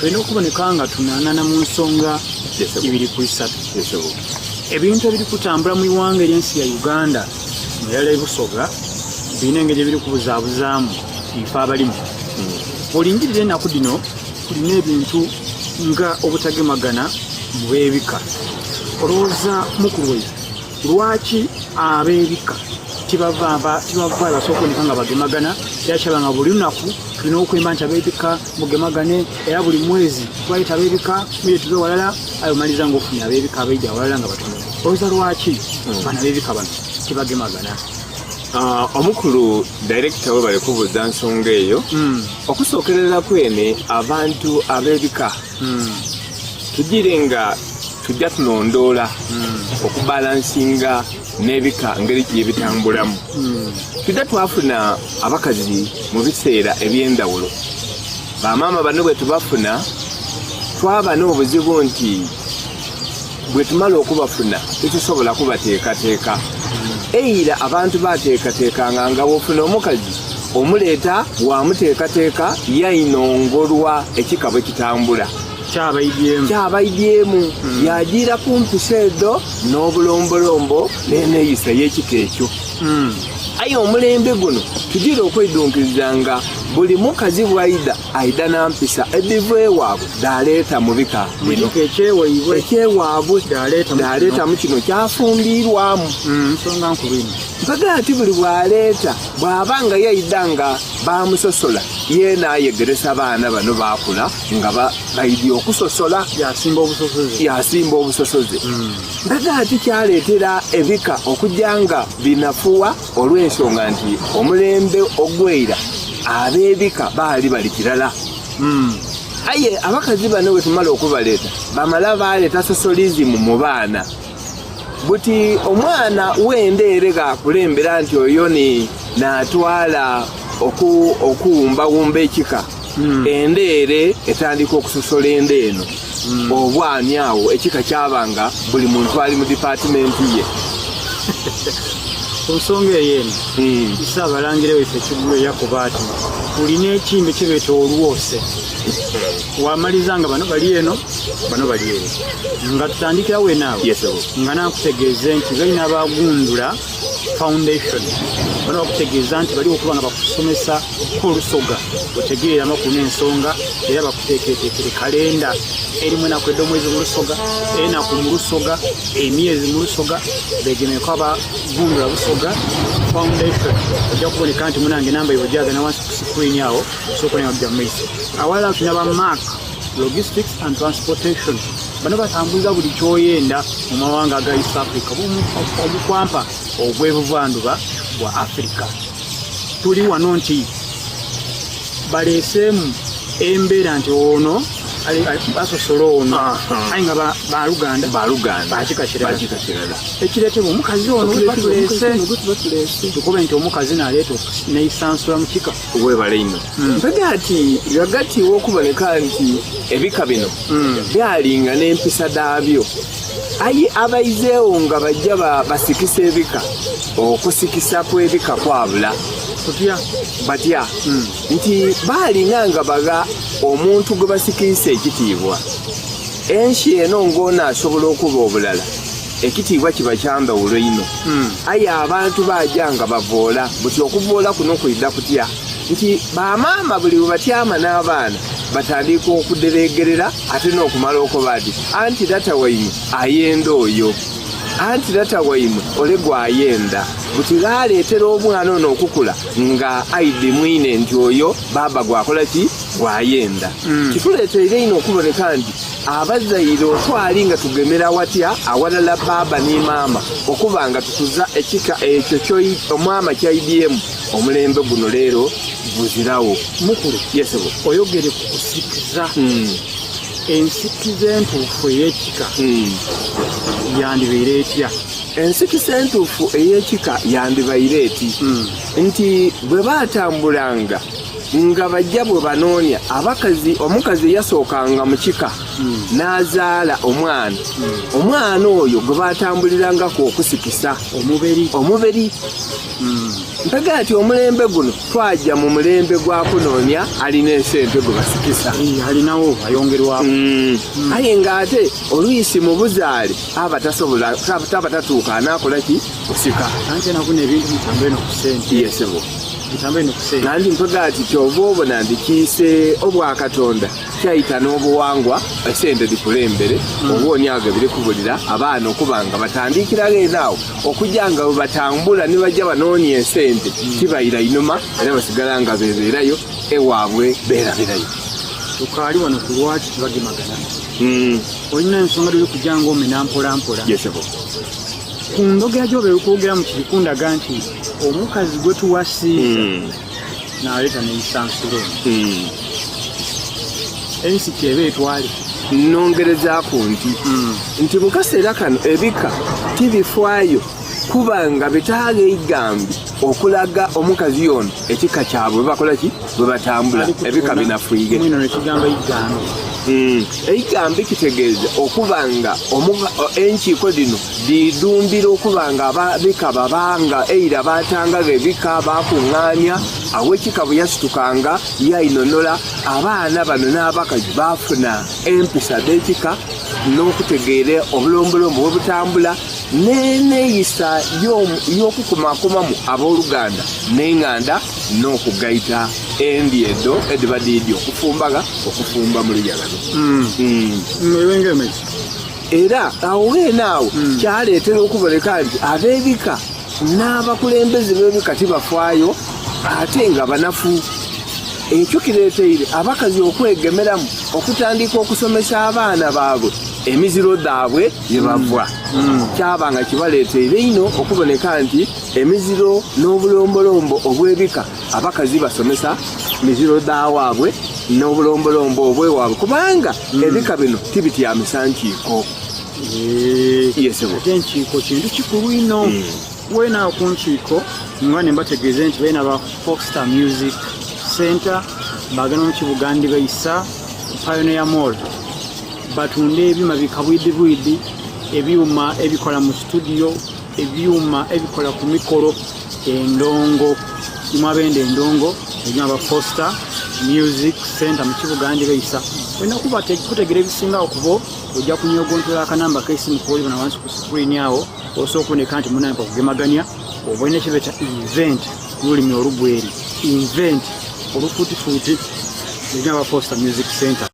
Tulina okuboneka nga tunanana mu nsonga ibiri ku isatu. Ebintu ebiri kutambula mu iwanga ery'ensi ya Uganda naddala e Busoga birina engeri ebiri kubuzaabuzaamu ife abalimu. Bw'olingirira enaku dhino tulina ebintu nga obutagemagana mu b'ebika. Olowooza mukulu waife lwaki ab'ebika tibava tibavaayo basobola okuboneka nga bagemagana era kyaba nga buli lunaku tulina okwemba nti ab'ebika mugemagane era buli mwezi tubayita ab'ebika mwire tube walala aye omaliriza nga ofunye ab'ebika abaidha awalala nga batono. Olowooza lwaki bano ab'ebika bano tibagemagana? Ah, omukulu director webale kubuuza nsonga eyo. Okusookerera kwene abantu ab'ebika tugire nga tujja tulondoola okubalansinga n'ebika ngeri ki gyebitambulamu. Tujja twafuna abakazi mu biseera eby'endawulo. Bamaama bano bwe tubafuna twaba n'obuzibu nti bwe tumala okubafuna tetusobola kubateekateeka. Eira abantu bateekateekanga nga bw'ofuna omukazi omuleeta wamuteekateeka yainongolwa ekika bwe kitambula. Kyabaidhyemu. Kyabaidhyemu. Yajiira ku mpisa edho n'obulombolombo n'eneeyisa y'ekika ekyo. Aye omulembe guno tujiire okweidhunkiriza nga buli mukazi bw'aidha, aidha na mpisa edhiva ewaabwe dh'aleeta mu bika bino. Mu kika eky'ewaibwe. Eky'ewaabwe. Dh'aleeta mu kino ky'afumbiirwamu. Nsonga nkulu inho. Mpaka ati buli bw'aleeta, bw'aba nga yaidha nga baamusosola, yeena ayegeresa baana bano baakula nga baidhi okusosola. Yaasimba obusosoze. Yaasimba obusosoze. Mpaka ati kyaleetera ebika okuja nga binafuwa olw'ensonga nti omulembe ogw'eira ab'ebika baali bali kirala. Aye abakazi bano bwe tumala okubaleeta, bamala baaleeta sosolizimu mu baana. Buti omwana w'enda ere gh'akulembera nti oyo ni n'atwala okuwumbawumba ekika, enda ere etandika okusosola enda eno. Obwani agho ekika kyaba nga buli muntu ali mu dipaatimenti ye. Ku nsonga eyo eno, Ssaabalangira waife Kigulu yakoba ati, Tulina ekimbe kye beeta olwose. Wamaliza nga bano bali eno, bano bali ere. Nga tutandikira wene agho, nga nankutegeeze nti baine abagundula Foundation. Bano bakutegeeza nti baliwo okuba nga bakusomesa olusoga otegeere amakulu n'ensonga era bakuteekereteekere kalenda erimu enaku edh'omwezi mu lusoga, enaku mu lusoga, emyezi mu lusoga, beegemeku aba Gundula Busoga Foundation. Ojja kuboneka nti munange namba yo ogyagana wansi ku sikuriini awo osobola okubona nga tujja mu maiso. Awalala tulina ba Mark Logistics and Transportation. Bano batambuza buli kyoyenda mu mawanga aga East Africa omukwampa ogw'ebuvandhuba bwa Africa. Tuli wano nti baleeseemu embeera nti ono basosola ono aye nga baluganda baluganda bakika kirala ekireetebwa omukazi ono batuleese tukobe nti omukazi naleeta neisansula mu kika. Webale inho. Mpega ati ghagati w'okuboneka nti ebika bino byalinga n'empisa dhaabyo, aye abaizeegho nga baja basikisa ebika, okusikisa kw'ebika kwabula. Kutya? Batya? Nti baalinga nga bagha omuntu gwe basikiisa ekitiibwa. Ensi eno ng'ono asobola okuba obulala, ekitiibwa kiba kya ndhawulo inho. Aye abantu baaja nga bavoola. Buti okuvoola kuno kwidha kutya? Nti bamaama buli bwe batyama n'abaana batandiika okudhereegerera ate n'okumala okoba ati, Anti lata waimwe ayenda oyo. Anti lata waimwe ole gw'ayenda. Buti ghaleetera omwana ono okukula nga aidhi mwine nti oyo bbaabba gw'akola ki? Gw'ayenda. Kituleeteire inho okuboneka nti Abazaire otwali nga tugemera watya awalala bbaabba ni maama okuba nga tukuza ekika ekyo omwama ky'aidhyemu omulembe guno leero guziragho. Mukulu, Ye sebo. Oyogere ku kusikiza. Ensikiza entuufu ey'ekika yandibaire etya? Ensikisa entuufu ey'ekika yandibaire eti nti bwe baatambulanga Nga baja bwe banoonia abakazi, omukazi eyasookanga mu kika n'azaala omwana, omwana oyo gwe baatambulirangaku okusikisa omuberi, omuberi. Mpega nti omulembe guno twaja mu mulembe gwa kunoonia alina esente gwe basikisa. Alinawo ayongerwako. Aye ng'ate olwisi mu buzaale aba tasobola taba tatuuka anaakola ki kusika. Anti enaku ebintu bitambule no ku sente. Yesebo. Bitambule no ku sente. Nanti mpega ati kyova obona nti kiise obwakatonda kyayita n'obuwangwa esente dhikulembere oba onyaga biri kubulira abaana okuba nga batandikira ghene awo okujja nga bwe batambula ni bajja banoonia esente tibaira inhuma era basigala nga bebeerayo ewaabwe beerabirayo. Tukaali wano ku lwaki tibagemagana. Olina ensonga dholi kujja nga omena mpola mpola. Yesebo. Ku ndogera gy'obeera okwogeramu kiri kundaga nti omukazi gwe tuwasiiza n'aleeta n'eisansulo eno. Ensi kyeba etwale. Nnongerezaaku nti nti mu kaseera kano ebika tibifaayo kuba nga bitaaga eigambi okulaga omukazi ono ekika kyabwe bakola ki bwe batambula ebika binafuire. Mwino ekigambo eigambi. Eigambi kitegeeza okuba nga enkiiko dhino dhidumbira okuba nga ababika babanga eira batangaga ebika bakuŋŋaanya awo ekika bwe yasitukanga yainonola abaana bano n'abakazi baafuna empisa dh'ekika n'okutegeera obulombolombo bwe butambula n'eneeyisa y'okukumakumamu abooluganda n'enganda n'okugaita endi edo edhiba dhiidye okufumbaga okufumba mu luyagano. Ewengemezi. Era awo weene awo kyaleetera okuboneka nti ab'ebika n'abakulembeze b'ebika tibafaayo ate nga banafu. Ekyo kireeteire abakazi okwegemeramu okutandika okusomesa abaana baabwe emiziro dhaabwe ye bava. Kyaba nga kibaleeteire inho okuboneka nti emiziro n'obulombolombo obw'ebika abakazi basomesa miziro dha waabwe n'obulombolombo obw'ewaabwe kubanga ebika bino tibityamisa nkiiko. Yesebo. Ate enkiiko kintu kikulu inho. Weena awo ku nkiiko nga ne mbategeeze nti beena ba Foxstar Music Center bagenda mu kibuga Ndibaisa ku Pioneer Mall batunda ebyuma bikabwidibwidi, ebyuma ebikola mu studio, ebyuma ebikola ku mikolo, endongo imwe abenda endongo ebyuma ba Foxstar Music Center mu kibuga Ndibaisa. Olina kutegera ebisingawo kubo ojja kunyogontola akanamba k'esimu k'olibona wansi ku screen awo osobola okuboneka nti munange okugemaganya oba olina kyebeta event lulimi olugweri event olufutifuti ebyuma ba Foxstar Music Center.